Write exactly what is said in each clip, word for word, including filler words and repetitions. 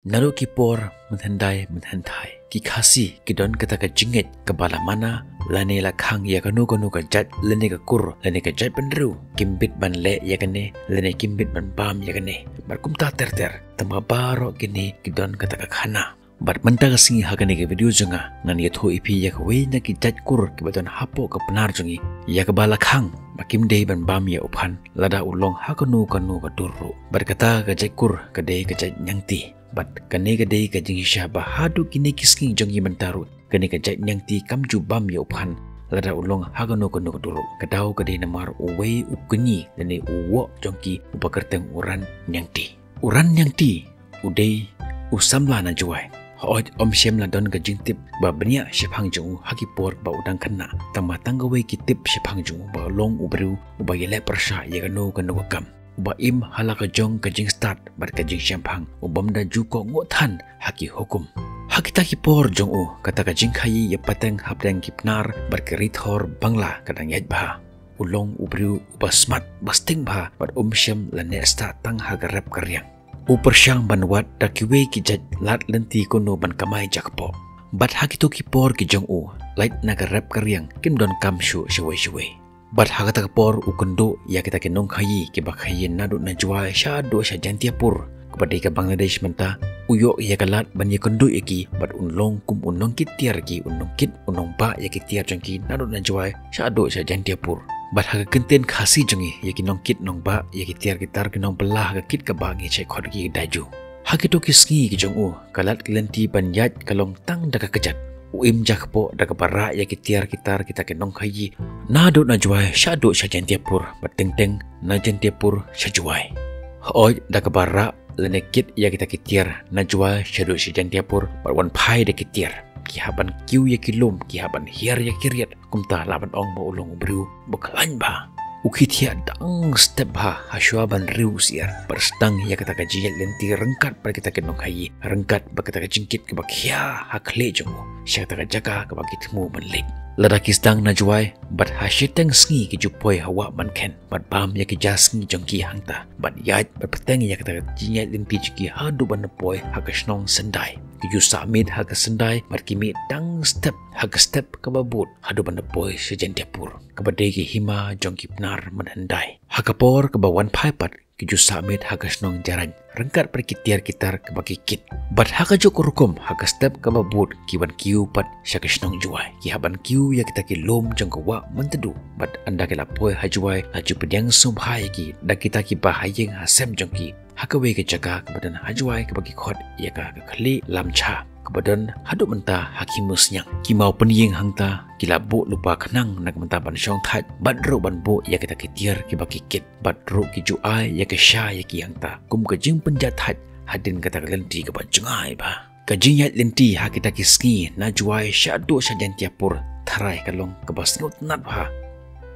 Naduh ki por mynhyndai mynhynthai, ki Khasi ki don kata ka jingngeit kaba la mana lane la khang ïa kano kano ka jait lane ka kur lane ka jaitbynriew kim bit ban leh ïa kane lane kim bit ban bam ïa kane. Bad kumta ter ter, tangba baroh kine ki don kata ka khana. Bad mynta ka sngi ha kane ka video jong nga ngan ïathuh ïa phi ïa kawei na ki jait kur kiba don hapoh ka Pnar jong ngi, ïa kaba la khang ba kim dei ban bam ïa u phan lada u long ha kano kano ka dur ruh. Bad kata ka jait kur ka dei ka jait Niangti. Bad kane ka dei ka jingshisha ba haduh kine ki sngi jong ngi mynta ruh, kane ka jait Niangti kam ju bam ïa u phan lada u long ha kano kano ka dur ruh. Ka daw ka dei namar uwei u kñi lane u woh jong ki uba kyrteng u Ran Niangti. U Ran Niangti u dei u samla na Jwai. Hooid, ym shym la don ka jingtip ba bniah shaphang jong u ha ki por ba u dang khynnah. Tangba tang kawei ki tip shaphang jong u ba long u briew uba ïaleh pyrshah ïa kano kano ka kam, uba im ha la ka jong ka jingstad bad ka jingshemphang, u bym da ju kohnguh than ha ki hukum. Ha kita ki por jong u, kata ka jingkhaïi ïapateng hapdeng ki Pnar bad ki rithor Bangla ka dang ïaid bha. U long u briew uba smat, ba sting bha bad um shym la neh stad tang ha ka rep ka riang. U pyrshang ban wad da kiwei ki jait lad lynti kumno ban kamai jakpoh. Bad ha kito ki por ki jong u, lait na ka rep ka riang kim donkam shuh shawei shawei. Bad ha kata ka por u kynduh ïa kita ki nongkhaïi kiba khaïi naduh na Jwai shaduh sha Jaintiapur, kaba dei ka Bangladesh mynta. U ïoh ïa ka lad ban ïakynduh ïa ki bad un long kum u nongkit tiar ïa ki, u nongkit u nongbah ïa ki tiar jong ki naduh na Jwai shaduh sha Jaintiapur. Bad ha ka kyntien Khasi jong ngi, ïa ki nongkit nongbah ïa ki tiar ki tar ki nongbylla ha ka kit kaba ngi shait khot ïa ki daju. Ha kito ki sngi ki jong u, ka lad ka lynti ban ïaid ka long tang da ka kjat. U im jakpoh da kaba rah ïa ki tiar ki tar kita ki nongkhaïi naduh na Jwai shaduh sha Jaintiapur, bad teng teng na Jaintiapur sha Jwai. Hooid, da kaba rah lane kit ïa kita ki tiar na Jwai shaduh sha Jaintiapur, bad wan phai da ki tiar, ki hap ban kiew ïa ki lum, ki hap ban hiar ïa ki riat. Kumta lah ban ong ba u long u briew ba khlaiñ bha. U khie thiah dang step bha ha shuwa ban riew u syiar, bad sdang ïa kata ka jingïaid lynti ryngkat bad kita ki nongkhaïi, ryngkat bad kata ka jingkit kaba khia ha khlieh jong u sha kata ka jaka kaba ki thmu ban leit. Lada ki sdang na Jwai, bad ha shiteng sngi ki ju poi ha Wah Mynkhen bad bam ïa ki ja sngi jong ki hangta, bad ïaid bad bteng ïa kata ka jingïaid lynti jong ki haduh ban da poi ha ka shnong Syndai. Ki ju sah miet ha ka Syndai bad ki mih dang step ha ka step kaba bud haduh ban da poi sha Jaintiapur, kaba dei ka hima jong ki Pnar mynhyndai. Ha ka por kaba wan phai pat, ki ju sah miet ha ka shnong Jaiñ ryngkat bad ki tiar ki tar kaba ki kit. Bad ha kajuh ka rukom, ha ka step kaba bud, ki wan kiew pat sha ka shnong Jwai. Ki hap ban kiew ïa kita ki lum jong ka Wah Myntdu. Bad ynda ki la poi ha Jwai, la ju pdiang sngewbha ïa ki da kita kiba ha ïing ha sem jong ki ha kawei ka jaka kaba don ha Jwai kaba ki khot ïa ka ka Khlieh Lamcha, kaba don haduh mynta ha Khimusniang. Ki mawpynïeng hangta ki la buh lypa khnang na ka bynta ban shongthait bad ruh ban buh ïa kita ki tiar kiba ki kit, bad ruh ki ju ai ïa ka sha ïa ki hangta kum ka jingpynjah thait hadien kata ka lynti kaba jngai bha. Ka jingïaid lynti ha kita ki sngi na Jwai shaduh sha Jaintiapur tharai ka long kaba sngewtynnat bha.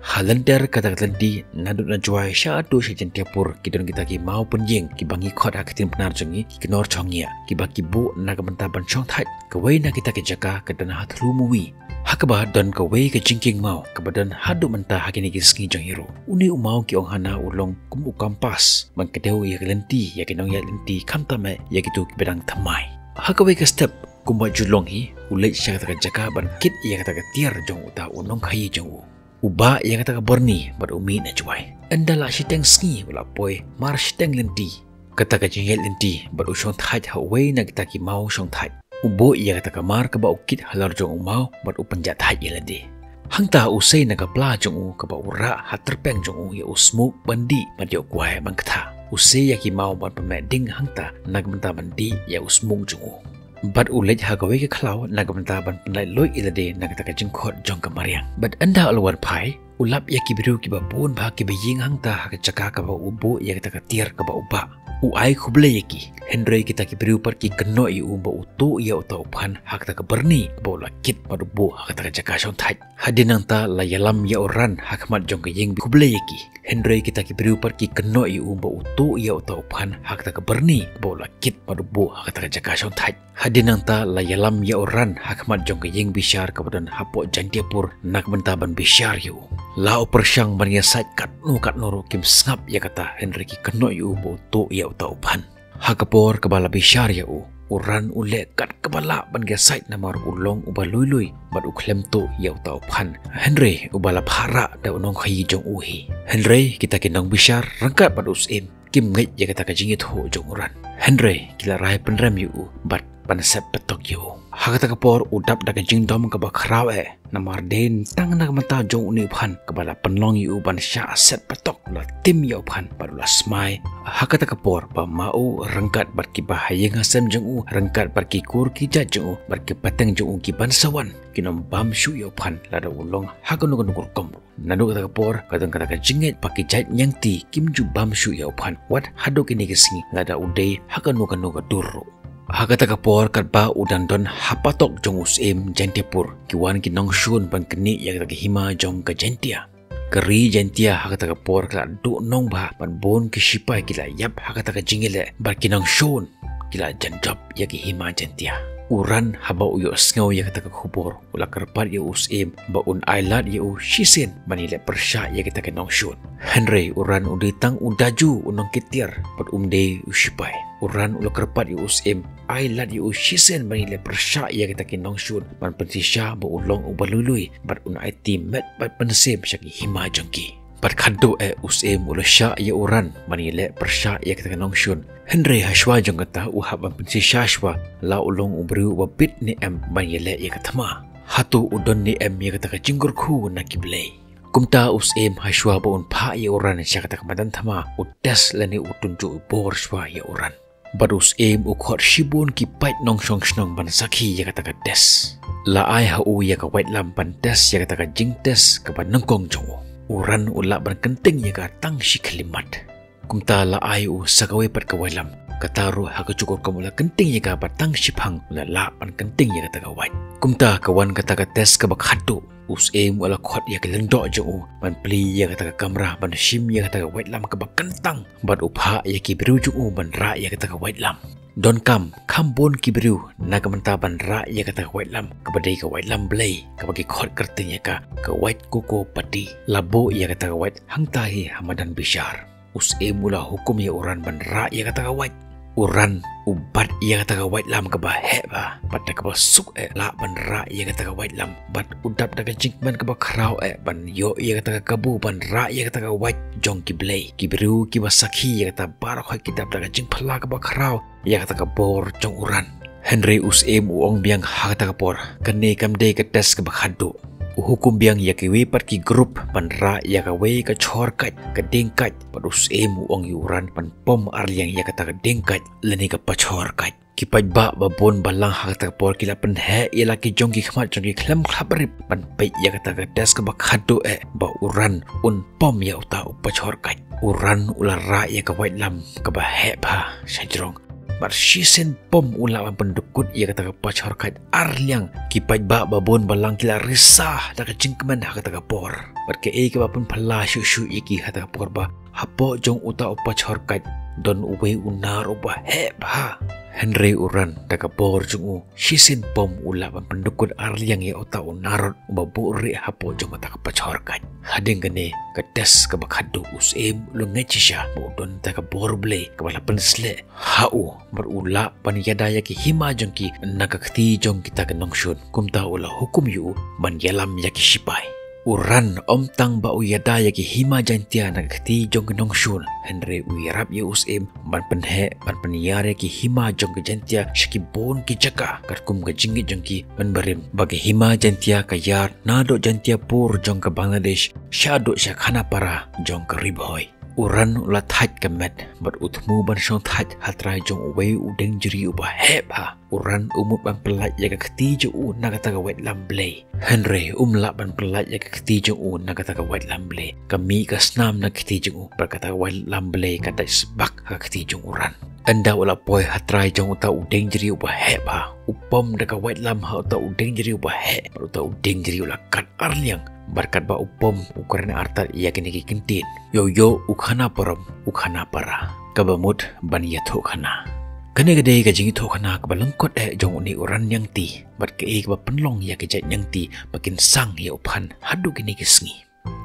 Ha lynter kata ka lynti naduh na Jwai shaduh sha Jaintiapur, ki don kita ki mawpynïeng kiba ngi khot ha ka ktien Pnar jong ngi ki Kynor Chongngiah, kiba ki buh na ka bynta ban shongthait kawei na kita ki jaka ka don ha Thlu Muwi, ha kaba don kawei ka jingkieng maw kaba don haduh mynta ha kine ki sngi jong ngi ruh. Une u maw ki ong hana u long kum u kompas ban kdew ïa ka lynti, ïa ki nongïaid lynti, khamtam eh ïa kito kiba dang thymmai. Ha kawei ka step, kumba ju long hi, u leit sha kata ka jaka ban kit ïa kata ka tiar jong uta u nongkhaïi jong u. U bah ïa kata ka byrni bad u mih na Jwai. Ynda la shiteng sngi u la poi mar shiteng lynti kata ka jingïaid lynti bad u shongthait ha uwei na kita ki maw shongthait. U buh ïa kata ka mar kaba u kit halor jong u maw bad u pynjah thait ïa lade. Hangta u sei na ka pla jong u kaba u rah ha tyrpeng jong u ïa u smuk ban dih bad ïa u kwai ban ktha. U sei ïa ki maw ban pynmeh ding hangta na ka bynta ban dih ïa u smuk jong u. Bad u leit ha kawei ka khlaw na ka bynta ban pynlait luid ïa lade na kata ka jingkhot jong ka mariang. Bad ynda u la wan phai, u lap ïa ki briew kiba bun bha kiba ïeng hangta ha ka jaka kaba u buh ïa kata ka tiar kaba u bah. U ai khublei ïa ki, hynrei kita ki briew pat ki kynnoh ïa u ba u tuh ïa uta u phan ha kata ka byrni kaba u la kit bad u buh ha kata ka jaka shongthait. Hadien nangta la ïalam ïa u Ran ha khmat jong ka ïing, khublei ïa ki, hynrei kita ki briew pat ki kynnoh ïa u ba u tuh ïa uta u phan ha kata ka byrni kaba u la kit bad u buh ha kata ka jaka shongthait. Hadien nangta la ïalam ïa u Ran ha khmat jong ka ïing bishar kaba don hapoh Jaintiapur na ka bynta ban bishar ïa u. La u pyrshang ban ïasaid katno katno ruh kim sngap ïa kata, hynrei ki kynnoh ïa u ba u tuh ïa uta u phan. Ha ka por kaba la bishar ïa u, U Ran u leh kat kaba lah ban ïasaid namar u long uba lui lui bad u khlem tuh ïa uta u phan. Hynrei uba la phah rah da u nongkhaïi jong u hi. Hynrei kita ki nongbishar ryngkat bad u Syiem kim ngeit ïa kata ka jingïathuh jong u Ran. Hynrei ki la rai pynrem ïa u bad ban set patok ïa u. Ha kata ka por u dap da ka jingdom kaba khraw eh namar dei tang na ka bynta jong une u phan kaba la pynlong ïa u ban shah set patok, u la tim ïa u phan bad u la smai. Ha kata ka por ba ma u ryngkat bad kiba ha ïing ha sem jong u, ryngkat bad ki kur ki jait jong u bad ki pateng jong u ki ban sa wan, kin ym bam shuh ïa u phan lada u long ha kano kano ka rukom. Naduh kata ka por ka don kata ka jingngeit ba ki jait niangti kim ju bam shuh ïa u phan wat haduh kine ki sngi lada u dei ha kano kano ka dur ruh. Ha kata ka por katba u dang don ha patok jong u Syiem Jaintiapur, ki wan ki nongshun ban knieh ïa kata ka hima jong ka Jaintia. Ka ri Jaintia ha kata ka por ka la duh nongbha bad bun ki shipai ki la ïap ha kata ka jingïaleh bad ki nongshun ki la jan jop ïa ki hima Jaintia. U Ran haba u ïohsngew ïa kata ka khubor u la kyrpad ïa u Syiem ba un ai lad ïa u shisien ban ïaleh pyrshah ïa kita ki nongshun. Hynrei u Ran u dei tang u daju, u nongkit tiar bad um dei u shipai. U Ran u la kyrpad ïa u Syiem ai lad ïa u shisien ban ïaleh pyrshah ïa kita ki nongshun ban pynshisha ba u long uba lui lui bad un aiti met bad mynsiem sha ki hima jong ki. Bad khadduh eh u Syiem u la shah ïa u Ran ban ïaleh pyrshah ïa kita ki nongshun. Hynrei hashwa jong kata u hap ban pynshisha shwa la u long u briew uba bit ne em ban ïaleh ïa ka thma. Hato u don ne em ïa kata ka jingkyrkhu na ki blei. Kumta u Syiem hashwa ba un phah ïa u Ran sha kata ka madan thma, u test lane u tynjuh bor shwa ïa u Ran. Bad u Syiem u khot shibun ki paid nongshong shnong ban sakhi ïa kata ka test. La ai ha u ïa ka waitlam ban test ïa kata ka jingtest kaba nyngkong jong u. U Ran u lah ban kynting ïa ka tang shi khyllipmat. Kumta la ai u sa kawei pat ka waitlam. Kata ruh ha kajuh ka rukom u la kynting ïa ka ba tang shiphang u la lah ban kynting ïa kata ka wait. Kumta ka wan kata ka test kaba khadduh. U Syiem u la khot ïa ka lyngdoh jong u ban plie ïa kata ka kamra ban shim ïa kata ka waitlam kaba kyntang bad u phah ïa ki briew jong u ban rah ïa kata ka waitlam. Donkam kham bun ki briew na ka bynta ban rah ïa kata ka waitlam kaba dei ka waitlam blei kaba ki khot kyrteng ïa ka ka wait koko pati. La buh ïa kata ka wait hangta hi ha madan bishar. U Syiem u la hukum ïa u Ran ban rah ïa kata ka wait. U Ran u bat ïa kata ka waitlam kaba heh bha bad da kaba suk eh lah ban rah ïa kata ka waitlam bad u dap da ka jingkmen kaba khraw eh ban ïoh ïa kata ka kabu ban rah ïa kata ka wait jong ki blei. Ki briew kiba sakhi ïa kata baroh ki dap da ka jingphylla kaba khraw ïa kata ka bor jong u Ran. Hynrei u Syiem u ong biang ha kata ka por, kane kam dei ka test kaba khadduh. U hukum biang ïa kiwei pat ki group ban rah ïa kawei ka chor kait, ka dieng kait, bad u Syiem u ong ïa u Ran ban pom arliang ïa kata ka dieng kait lane ka pachor kait. Ki paidbah ba bun balang ha kata ka por ki la pynheh ïa la ki jong ki khmat jong ki khlem khlap rip ban peit ïa kata ka test kaba khadduh eh ba u Ran un pom ïa uta u pachor kait. U Ran u la rah ïa ka waitlam kaba heh bha shajrong. Bad shisien pom u lah ban pyndukut ïa kata ka pachor kait arliang. Ki paidbah ba bun balang ki la risa da ka jingkmen ha kata ka por. Bad kaei kaba pynphylla shuh shuh ïa ki ha kata ka por ba hapoh jong uta u pachor kait don uwei u nar uba heh bha. Hynrei u Ran da ka bor jong u shisien pom u lah ban pyndukut arliang ïa uta u narot uba buhrieh hapoh jong uta ka pachor kait. Hadien kane ka test kaba khadduh u Syiem u la ngeit shisha ba u don da ka bor Blei kaba la pynsleh ha u bad u lah ban ïada ïa ki hima jong ki na ka kti jong kita ki nongshun. Kumta u la hukum ïa u ban ïalam ïa ki shipai. U Ran ym tang ba u ïada ïa ki hima Jaintia na ka kti jong ki nongshun, hynrei u ïarap ïa u Syiem ban pynheh ban pynïar ïa ki hima jong ki Jaintia sha ki bun ki jaka katkum ka jingngeit jong ki mynbarim, ba ki hima Jaintia ka ïar naduh Jaintiapur jong ka Bangladesh shaduh sha Khanapara jong ka Ri Bhoi. U Ran u la thait ka met bad u thmu ban shong thait ha trai jong uwei u dieng jri uba heh bha. U Ran u mut ban pyllait ïa ka kti jong u na kata ka waitlam Blei, hynrei um lah ban pyllait ïa ka kti jong u na kata ka waitlam Blei. Ka mih ka snam na ka kti jong u bad kata ka waitlam Blei ka dait sbak ha ka kti jong u Ran. Ynda u la poi ha trai jong uta u dieng jri uba heh bha, u pom da ka waitlam ha uta u dieng jri uba heh bad uta u dieng jri u la kat arliang. Bad katba u pom u kren artat ïa kine ki kyntien: Ïoh ïoh u khana parom u khana para, kaba mut ban ïathuh khana. Kane ka dei ka jingïathuh khana kaba lyngkot eh jong une u Ran Niangti bad kaei kaba pynlong ïa ki jait Niangti ba kin sang ïa u Phan haduh kine ki sngi.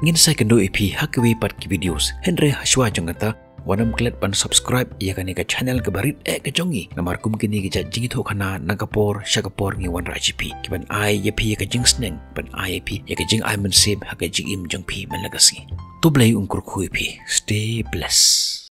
Ngin sa ïakynduh ïa phi ha kiwei pat ki videos, hynrei ha shuwa jong kata, wat nym klet ban subscribe ïa kane ka channel kaba rit eh ka jong ngi. Namar kum kine ki jait jingïathuhkhana na ka por sha ka por ngi wanrah sha phi, ki ban ai ïa phi ïa ka jingsneng, ban ai ïa phi ïa ka jingai mynsiem ha ka jingim jong phi man la ka sngi. To Blei un kyrkhu ïa phi. Stay blessed.